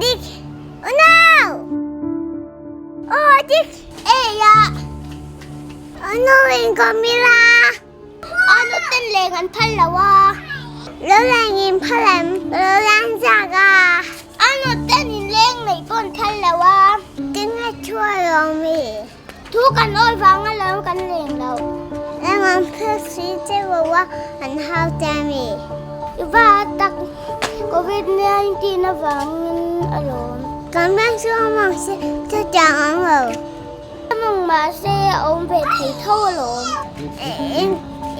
Dik unau! Aw dik! Eia! Anu in ko mila! Anu ten leng an phal lo a. Lo leng in phal em? Lo leng chak a. Anu ten in leng nei pawn phal lo a. Tinge thu a lo mi? Thu kan awi vang a lo kan leng lo. Leng an phal si che lo a an hau che mi? I va tak Covid 19 avangin a lawm. Kan veng chu awm ang se chutiang ang lo. Amang mahse a awm ve thei tho alawm.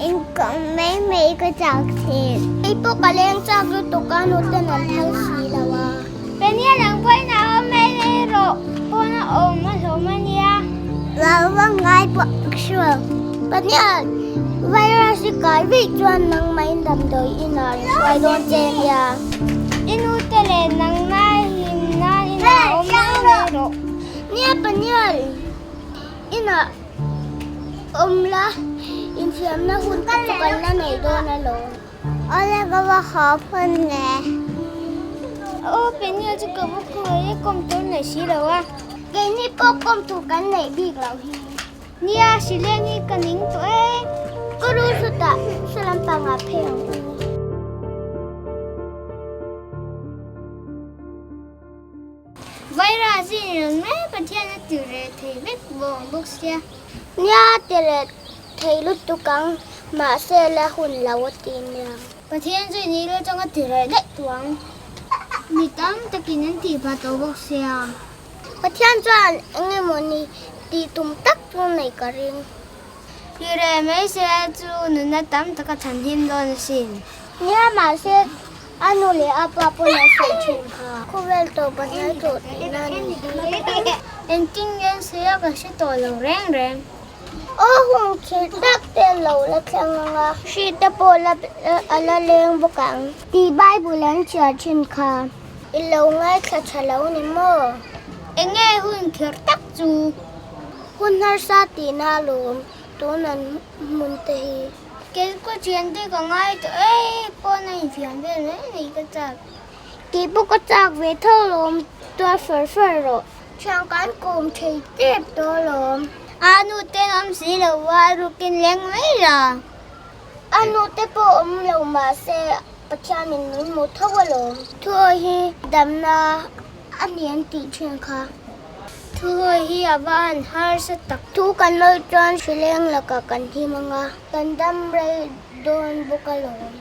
In kawng mai mai ka chak thin. Kei pawh ka leng chak lutuk a nuten an phal si lo a. Penia lang pawhin a awm mai mai rawh. Pawn a awm a hlawm a nia. Lo va ngai pawh ka hre lo. Penia virus i kai veih chuan nangmah in damdawi inah an hruai dawn che nia. I nute leh nangmah hlim nan inah a awm mai mai rawh. Nia Panial, inah awm la, infiamna hun te chu kan la nei dawn alawm. Awle ka va haw phun nge. Aw Panial chu ka va khawi e, kawm tur nei si lo a. Keini pawh kawm tur kan neih bik loh hi. Nia, Sileni ka ning tawh e. Ka ru chutah saw lampangah phei ang u. Virus hi ni reng mai Pathian a ti reh thei vek vawng bawk sia. Nia ti reh thei lutuk ang mahse la hun lo a ti nia. Pathian chu ni lo chang a ti reh daih tawh ang. Mi tam takin an tih pah tawh bawk sia. Pathian chuan eng emaw ni tih tum tak chu nei ka ring. Ti reh mai se chu nunna tam tak a than him dawn asin. Nia mahse a nu leh a pa pawn an sawi thin kha. Khawvel tawp a hnai tawh tihna a ni hi. Engtin nge an sawi a ka hre tawh lo reng reng. Aw hung thil tak te lo la thleng ang a. Hri te pawh la a la leng bawk ang. Tih Bible an chhiar thin kha. I lo ngaithla tha lo ni maw? Enge hun kher tak chu? Hun harsa tihna alawm tun an hmun te hi. Kei ka thian te ka ngai tawh e, pawn a infiam vel mai mai ka chak. Kei pawh ka chak ve tho alawm, tuar far far rawh. Thian kan kawm thei tep tawh alawm. A nu te an awm si lo a, a rukin leng mai la. A nu te pawh awm lo mahse Pathianin min hmu tho alawm. Thuawi hi damna a ni an tih thin kha. Thuawi hi a va han harsa tak. Thu kan lawih chuan hrileng lakah kan him ang a, kan dam rei dawn bawk alawm.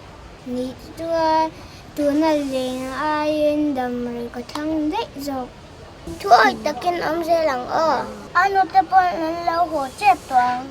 Nih chuan tuna leng aiin dam rei ka thlang daih zawk. Thuawi takin awm zel ang aw. A nute pawh an lo haw chep tawh ang.